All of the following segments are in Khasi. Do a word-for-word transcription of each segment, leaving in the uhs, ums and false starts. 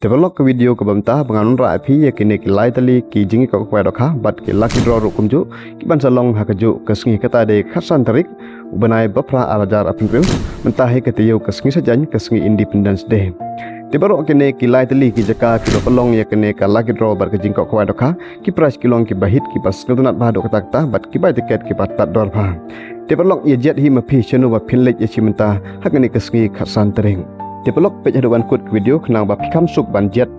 Te paralok, ka video kaba mynta ba ngan wanrah ïa phi ïa kine ki lai tylli ki jingïakop khwai dohkha bad ki lucky draw ruh kumjuh, ki ban sa long ha kajuh ka sngi, kata dei khatsan tarik u bnai ba phra ar hajar arphew hynriew. Mynta hi ka taïew ka sngi Saitjaiñ, ka sngi Independence Day. Te baroh kine ki lai tylli ki jaka kiba pynlong ïa kane ka lucky draw bad ka jingïakop khwai dohkha, ki prize ki long kiba hit, kiba sngewtynnat bha haduh katta katta bad ki bai tiket kiba tad dor bha. Te paralok, ïa jied hi ma phi shano ba phin leit ïa shi mynta ha kane ka sngi khatsan tarik. Te paralok, peit haduh ban kut ka video khnang ba phi kham suk ban jied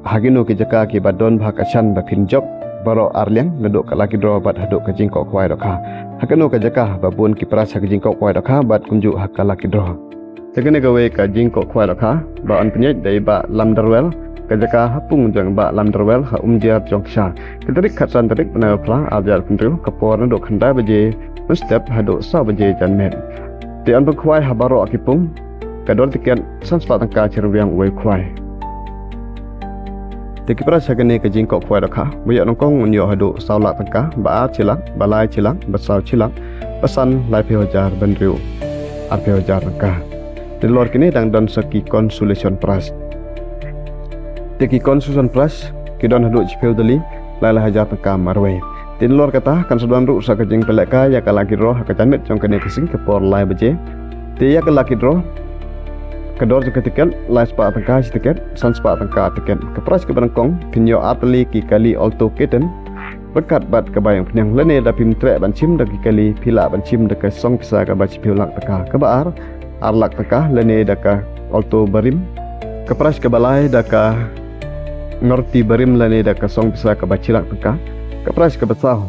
ha kino ki jaka kiba don bha ka shan ba phin jop baroh ar liang, naduh ka lucky draw bad haduh ka jingïakop khwai dohkha. Ha kano ka jaka ba bun ki prize ha ka jingïakop khwai dohkha bad kumjuh ha ka lucky draw. Te kane kawei ka jingïakop khwai dohkha ba yn pynïaid da i Bah Lamdarwel, ka jaka ha pung jong i Bah Lamdarwel ha Umjiar Jongksha. Ka tarik khatsan tarik bnai ba phra ar hajar arphew hynriew, ka por naduh khyndai baje mynstep haduh saw baje janmiet. Te yn pynkhwai ha baroh ki pung, ka dor tiket san spah tyngka shi ryngwiang uwei u khwai. Te ki prize ha kane ka jingïakop khwai dohkha, ba ïoh nyngkong un ïoh haduh saw lak tyngka, ba ar shi lak, ba lai shi lak, ba saw shi lak, ba san laiphew hajar, ba hynriew arphew hajar tyngka. Te nalor kine dang don sa ki consolation prize. Te ki consolation prize ki don haduh shiphew tylli, lai lai hajar tyngka marwei. Te nalor kata kan sa don ruh sa ka jingpynlehkai ïa ka lucky draw ha ka janmiet jong kane ka sngi ka por lai baje. Te ïa ka lucky draw, ka dor jong ka tiket lai spah tyngka shi tiket, san spah tyngka tiket. Ka prize kaba nyngkong, phin ïoh ar tylli ki kali Alto K ten ryngkat bad ka bai umphniang, lane da phim treh ban shim da ki kali, phi lah ban shim da ka song pisa kaba shiphew lak tyngka. Kaba ar, ar lak tyngka lane da ka Alto barim. Ka prize kaba lai da ka Maruti barim lane da ka song pisa kaba shi lak tyngka. Ka prize kaba saw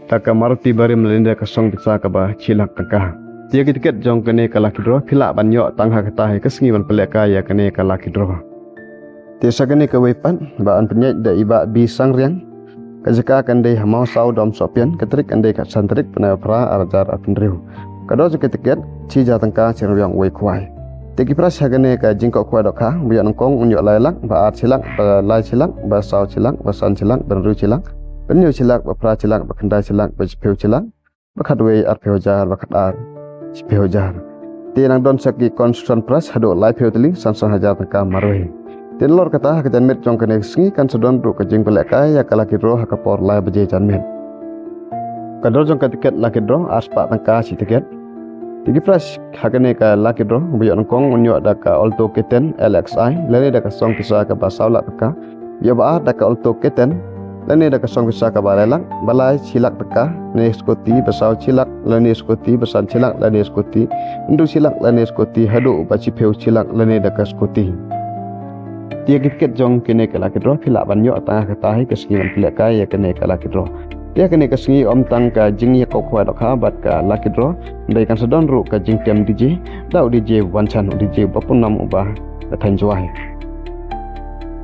da ka Maruti barim lane da ka song pisa kaba shi lak tyngka. Te ïa ki tiket jong kane ka lucky draw phi lah ban ïoh tang ha kata hi ka sngi ban pynlehkai ïa kane ka lucky draw. Te sa kane kawei pat ba yn pynïaid da i Bah B Sangriang, ka jaka kan dei ha Mawsaw Dom Sohpian, ka tarik kan dei khatsan tarik bnai ba phra ar hajar arphew hynriew. Ka dor jong ka tiket shi hajar tyngka shi ryngwiang uwei u khwai. Te ki prize ha kane ka jingïakop khwai dohkha, ba ïoh nyngkong un ïoh lai lak, ba ar shi lak, ba lai shi lak, ba saw shi lak, ba san shi lak, ba hynriew shi lak, ba hynñiew shi lak, ba phra shi lak, ba khyndai shi lak, ba shiphew shi lak, ba khatwei arphew hajar, ba khatar shiphew hajar. Te nang don sa ki consolation prize haduh laiphew tylli, san san hajar tyngka marwei. Te nalor kata ha ka janmiet jong kane ka sngi kan sa don ruh ka jingpynlehkai ïa ka lucky draw ha ka por lai baje janmiet. Ka dor jong ka tiket lucky draw ar spah tyngka shi tiket. Te ki prize ha kane ka lucky draw, ba ïoh nyngkong un ïoh da ka Alto K ten L X I lane da ka song pisa kaba saw lak tyngka. Ïoh ba ar da ka Alto K ten lane da ka song pisa kaba lai lak, ba lai shi lak tyngka lane scooty, ba saw shi lak lane scooty, ba san shi lak lane scooty, hynriew shi lak lane scooty, haduh ba shiphew shi lak lane da ka scooty. Te ïa ki tiket jong kane ka lucky draw phi lah ban ïoh tang ha kata hi ka sngi ban pynlehkai ïa kane ka lucky draw. Te ïa kane ka sngi ym tang ka jingïakop khwai dohkha bad ka lucky draw, hynrei kan sa don ruh ka jingtem D J da u D J Wanshan, u D J uba pynlong uba na thaiñ Jowai.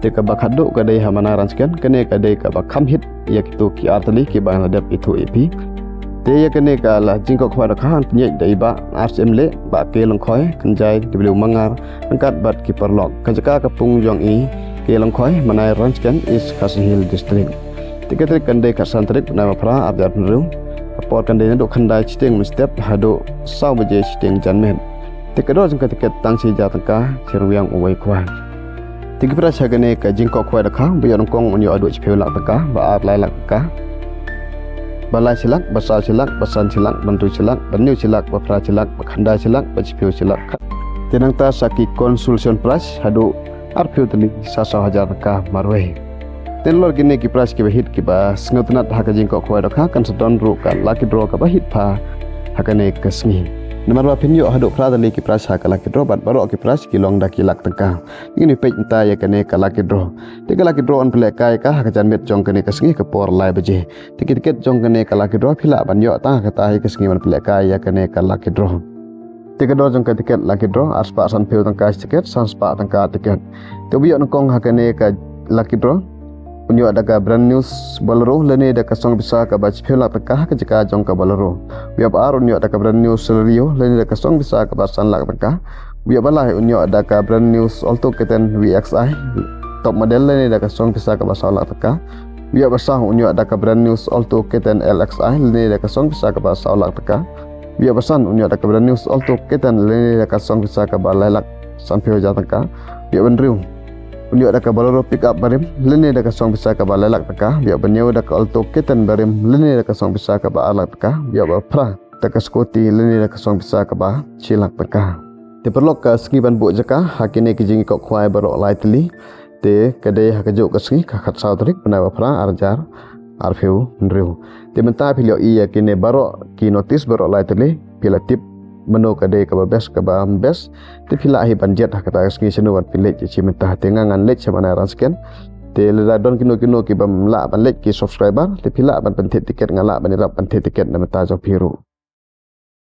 Te kaba khatduh ka dei ha Manai Ransken, kane ka dei kaba kham hit ïa kito ki ar tylli kiba nga la dep ïathuh ïa phi. Te ïa kane ka la jingïakop khwai dohkha yn pynïaid da i Bah R C M Leh, Bah K Lyngkhoi, Kynjai W Mangar ryngkat bad ki paralok. Ka jaka ka pung jong i K Lyngkhoi, Manai Ransken, East Khasi Hills District. Te ka tarik kan dei khatsan tarik bnai ba phra ar hajar arphew hynriew. Ka por kan dei naduh khyndai shiteng mynstep haduh saw baje shiteng janmiet. Te ka dor jong ka tiket tang shi hajar tyngka shi ryngwiang uwei u khwai. Te ki prize ha kane ka jingïakop khwai dohkha, ba ïoh nyngkong un ïoh haduh shiphew lak tyngka, ba ar lai lak tyngka, ba lai shi lak, ba saw shi lak, ba san shi lak, ba hynriew shi lak, ba hynñiew shi lak, ba phra shi lak, ba khyndai shi lak, ba shiphew shi lak. Te nangta sa ki consolation prize haduh arphew tylli, sa saw hajar tyngka marwei. Te nalor kine ki prize kiba hit kiba sngewtynnat ha ka jingïakop khwai dohkha, kan sa don ruh ka lucky draw kaba hit bha ha kane ka sngi. Namar ba phin ïoh haduh phra tylli ki prize ha ka lucky draw bad baroh ki prize ki long da ki lak tyngka. Ngin ïa peit mynta ïa kane ka lucky draw. Te ka lucky draw yn pynlehkai ka ha ka janmiet jong kane ka sngi ka por lai baje. Te ki tiket jong kane ka lucky draw phi lah ban ïoh tang ha kata hi ka sngi ban pynlehkai ïa kane ka lucky draw. Te ka dor jong ka tiket lucky draw ar spah sanphew tyngka shi tiket, san spah tyngka tiket. Te uba ïoh nyngkong ha kane ka lucky draw un ïoh da ka brand new Bolero lane da ka song pisa kaba shiphew lak tyngka ha ka jaka jong ka Bolero. Uba ïoh ba ar un ïoh da ka brand new Celerio lane da ka song pisa kaba san lak tyngka. Uba ïoh ba lai un ïoh da ka brand new Alto K ten V X I top model lane da ka song pisa kaba saw lak tyngka. Uba ïoh ba saw un ïoh da ka brand new Alto K ten L X I lane da ka song pisa kaba saw lak tyngka. Uba ïoh ba san un ïoh da ka brand new Alto K ten lane da ka song pisa kaba lai lak sanphew hajar tyngka. Uba ïoh ba hynriew Ïoh da ka Bolero pickup barim lane da ka song pisa kaba lai lak taka, ïoh ba ñiew da ka Alto K ten barim lane da ka song pisa kaba ar lak taka, ïoh ba phra da ka scooty lane da ka song pisa kaba shi lak taka. Te paralok, ka sngi ban buh jaka ha kine ki jingïakop khwai baroh lai tylli te ka dei ha ka juh ka sngi, ka khatsaw tarik bnai ba phra, ar hajar arphew hynriew. Te mynta phi la ïohi ïa kine baroh ki notice baroh lai tylli, phi la tip mano ka dei kaba best kaba best. Te phi lah hi ban jied ha kata ka sngi shano ban pynleit ïa shi mynta. Te nga ngan leit sha Mawlai Rang Sken. Te lada don kino kino ki bym lah ban leit ki subscriber, te phi lah ban pynthik tiket, nga lah ban ïarap ban thik tiket na mynta jong phi ruh.